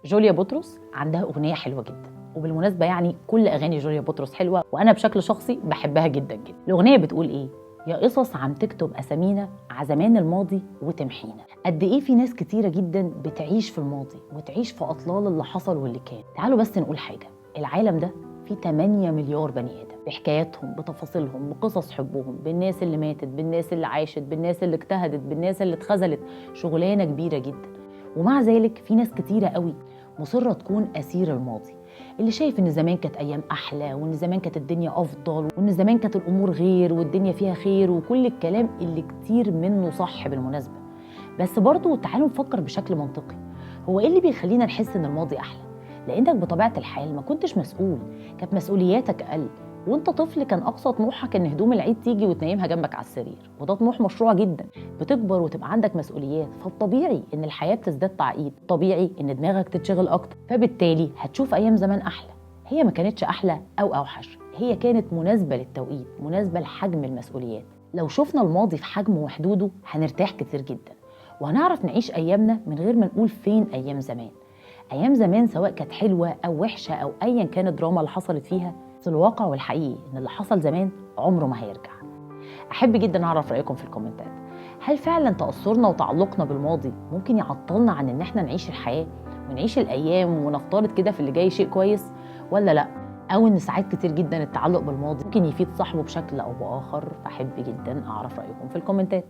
جوليا بطرس عندها اغنية حلوة جدا، وبالمناسبة يعني كل اغاني جوليا بطرس حلوة، وانا بشكل شخصي بحبها جدا جدا. الاغنية بتقول ايه؟ يا قصص عم تكتب اسامينا عزمان الماضي وتمحينا. قد ايه في ناس كتيرة جدا بتعيش في الماضي وتعيش في اطلال اللي حصل واللي كان. تعالوا بس نقول حاجة، العالم ده فيه 8 مليار بني ادم، بحكاياتهم، بتفاصيلهم، بقصص حبهم، بالناس اللي ماتت، بالناس اللي عاشت، بالناس اللي اجتهدت، بالناس اللي اتخذلت، شغلانة كبيرة جدا. ومع ذلك في ناس كتيرة قوي مصرة تكون اسير الماضي، اللي شايف ان زمان كانت ايام احلى، وان زمان كانت الدنيا افضل، وان زمان كانت الامور غير، والدنيا فيها خير، وكل الكلام اللي كتير منه صح بالمناسبة. بس برضه تعالوا نفكر بشكل منطقي، هو ايه اللي بيخلينا نحس ان الماضي احلى؟ لانك بطبيعة الحال ما كنتش مسؤول، كانت مسؤولياتك اقل، وانت طفل كان اقصى طموحك ان هدوم العيد تيجي وتنيمها جنبك على السرير، وده طموح مشروع جدا. بتكبر وتبقى عندك مسؤوليات، فالطبيعي ان الحياة بتزداد تعقيد، طبيعي ان دماغك تتشغل اكتر، فبالتالي هتشوف ايام زمان احلى. هي ما كانتش احلى او اوحش، هي كانت مناسبة للتوقيت، مناسبة لحجم المسؤوليات. لو شفنا الماضي في حجمه وحدوده هنرتاح كتير جدا، وهنعرف نعيش ايامنا من غير ما نقول فين ايام زمان. ايام زمان سواء كانت حلوة او وحشة او ايا كان الدراما اللي حصلت فيها، بس الواقع والحقيقي ان اللي حصل زمان عمره ما هيرجع. احب جدا اعرف رايكم في الكومنتات، هل فعلا تاثرنا وتعلقنا بالماضي ممكن يعطلنا عن ان احنا نعيش الحياة ونعيش الايام ونفترض كده في اللي جاي شيء كويس، ولا لا؟ او ان ساعات كتير جدا التعلق بالماضي ممكن يفيد صاحبه بشكل او باخر. فاحب جدا اعرف رايكم في الكومنتات.